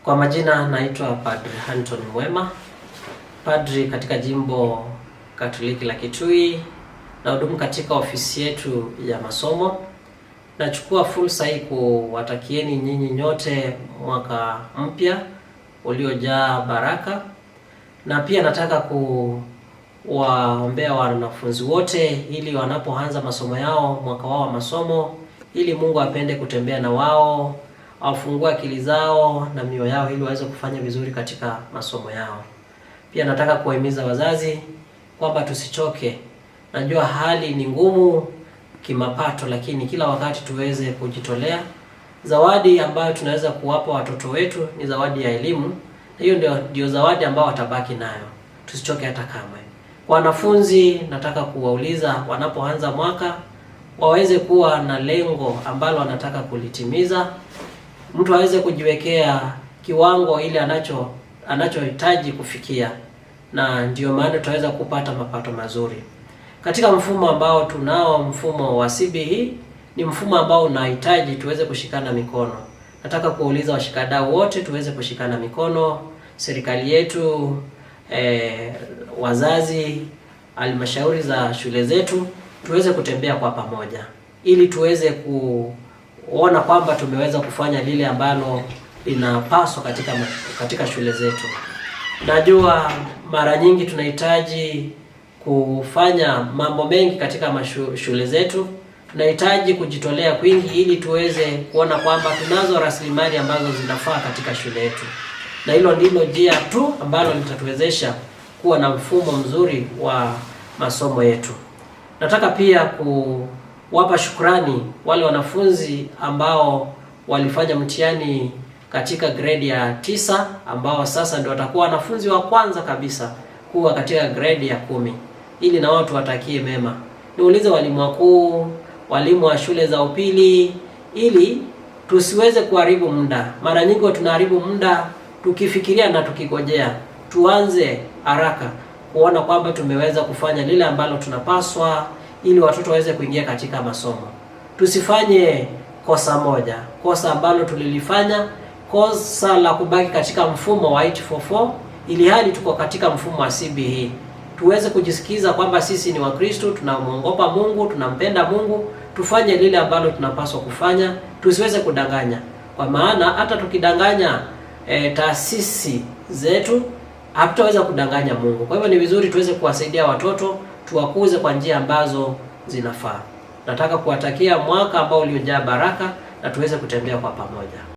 Kwa majina naitwa Padri Anton Mwema, padri katika jimbo Katoliki la Kitui, na hudumu katika ofisi yetu ya masomo. Nachukua fursa hii kuwatakieni nyinyi nyote mwaka mpya uliojaa baraka, na pia nataka kuwaombea wanafunzi wote ili wanapoanza masomo yao, mwaka wao wa masomo, ili Mungu apende kutembea na wao, awafungue akili zao na mioyo yao ili waweze kufanya vizuri katika masomo yao. Pia nataka kuwahimiza wazazi kwamba tusichoke. Najua hali ni ngumu kimapato, lakini kila wakati tuweze kujitolea. Zawadi ambayo tunaweza kuwapa watoto wetu ni zawadi ya elimu. Hiyo ndio zawadi ambayo watabaki nayo. Tusichoke hata kamwe. Kwa wanafunzi, nataka kuwauliza wanapoanza mwaka waweze kuwa na lengo ambalo wanataka kulitimiza. Mtu aweze kujiwekea kiwango ile anachohitaji kufikia, na ndio maana tutaweza kupata mapato mazuri. Katika mfumo ambao tunao, mfumo wa CBE, ni mfumo ambao unahitaji tuweze kushikana mikono. Nataka kuwauliza washikadau wote tuweze kushikana mikono, serikali yetu, wazazi, halmashauri za shule zetu, tuweze kutembea kwa pamoja ili tuweze kuona kwamba tumeweza kufanya lile ambalo linapaswa katika shule zetu. Najua mara nyingi tunahitaji kufanya mambo mengi katika shule zetu. Tunahitaji kujitolea kwingi ili tuweze kuona kwamba tunazo rasilimali ambazo zinafaa katika shule yetu. Na hilo ndilo njia tu ambalo litatuwezesha kuwa na mfumo mzuri wa masomo yetu. Nataka pia kuwapa shukrani wale wanafunzi ambao walifanya mtihani katika grade ya 9, ambao sasa ndio watakuwa wanafunzi wa kwanza kabisa kuwa katika grade ya 10, ili na wao tuwatakie mema. Niulize walimu wakuu, walimu wa shule za upili, ili tusiweze kuharibu muda. Mara nyingi tunaharibu muda tukifikiria na tukigojea. Tuanze haraka kuona kwamba tumeweza kufanya lile ambalo tunapaswa ili watoto waweze kuingia katika masomo. Tusifanye kosa moja, kosa ambalo tulilifanya, kosa la kubaki katika mfumo wa 844 ili hali tuko katika mfumo wa CBE. Tuweze kujisikiza kwamba sisi ni Wakristo, tunamuogopa Mungu, tunampenda Mungu, tufanye lile ambalo tunapaswa kufanya, tusiweze kudanganya. Kwa maana hata tukidanganya taasisi zetu, hatutaweza kudanganya Mungu. Kwa hivyo ni vizuri tuweze kuwasaidia watoto, tuwakuze kwa njia ambazo zinafaa. Nataka kuwatakia mwaka ambao uliojaa baraka na tuweze kutembea kwa pamoja.